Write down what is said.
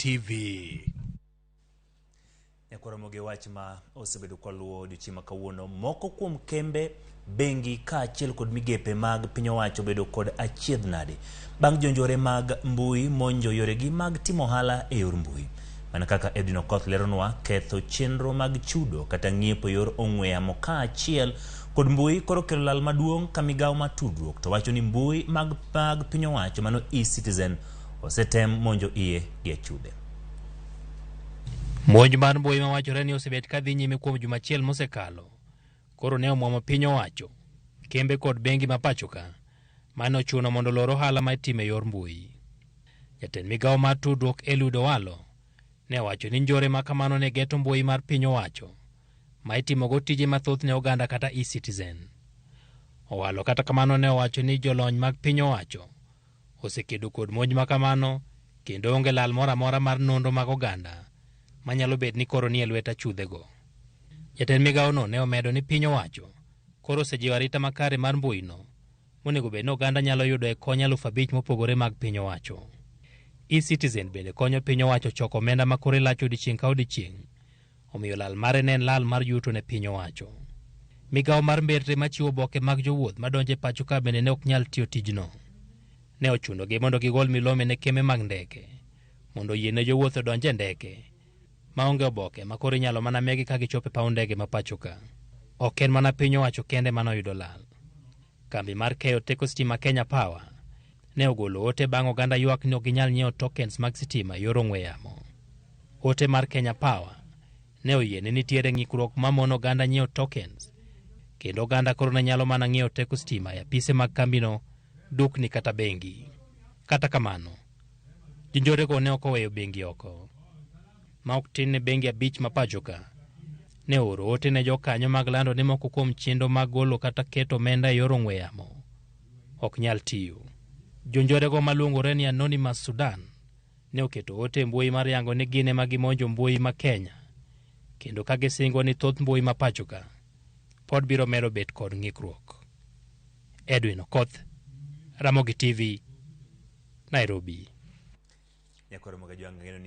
TV. Nyakwaromogi wach ma osebedo kwaluwo odiochieng' ma kawuono. Moko kuom kembe, bengi kaachiel kod migepe mag piny owacho obedo kod achiedh nade bang' jonjore mag mbui monjo yoregi mag timo ohala e yor mbui. Mana kaka Edwin Okoth leronwa, ketho chenro mag chudo kata ng'iepo e yor ong'we yamo kaachiel kod mbui koro kelo lal maduong' ka migawo mar tudruok to wacho ni mbui mag, mag piny owacho mano e-Citizen osetem monjo iye gi achudhe. Monj mar mbui mawachore ni osebet ka dhi nyime kuom juma achiel mosekalo, koro ne omwomo piny owacho, kembe kod bengi ma pacho ka, mane ochuno mondo olor ohala ma itimo e yor mbui. Jatend migawo mar tudruok Eliud Owalo ne owacho ni njore ma kamano ne geto mbui mar piny owacho ma itimogo tije mathoth ne oganda kata e-Citizen. Owalo kata kamano ne owacho ni jolony mag piny owacho osekedo kod monj ma kamano kendo onge lal moro amora mar nonro mag oganda manyalo bet ni koro ni e lwet achudhego. Jatend migawono ne omedo ni piny owacho koro osejiwo arita makare mar mbuino monego bed ni oganda nyalo yudo e kony 5,000 mopogore mag piny owacho. E-Citizen bende konyo piny owacho choko omenda ma kore lach odiechieng' ka odiechieng', omiyo lal mare ne en lal mar yuto ne piny owacho. Migawo mar mbetre machiwo oboke mag jowuoth madonjo e pacho ka bende ne ok nyal tiyo tijno. Ne ochunogi mondo gigol milome ne kembe mag ndeke mondo oyie ne jowuoth odonj e ndeke maonge oboke ma koro inyalo mana megi ka gichopo e paw ndege ma pacho ka. Ok en mana piny owacho kende mane oyudo lal. Kambi mar keyo teko sitima Kenya Power ne ogolo ote bang' oganda ywak ni ok ginyal nyiewo tokens mag sitima e yor ong'we yamo. Ote mar Kenya Power ne oyie ni nitiere ng'ikruok ma mono oganda nyiewo tokens kendo oganda koro ne nyalo mana ng'iewo teko sitima e apise mag kambino, dukni kata bengi. Kata kamano, jonjorego ne ok oweyo bengi oko. Ma ok tin ne bengi 5 ma pacho ka ne ooro ote ne jokanyo mag lando ni moko kuom chenro mag golo kata keto omenda e yor ong'we yamo ok nyal tiyo. Jonjorego maluongore ni Anonymous Sudan ne oketo ote e mbui mar yango ni gin ema gimonjo mbui ma Kenya kendo ka gisingo ni thoth mbui ma pacho ka pod biro medo bet kod ng'ikruok. Edwin Okoth, Ramogi TV, Nairobi. Nyakwaromogi Ajwang' ng'eno ni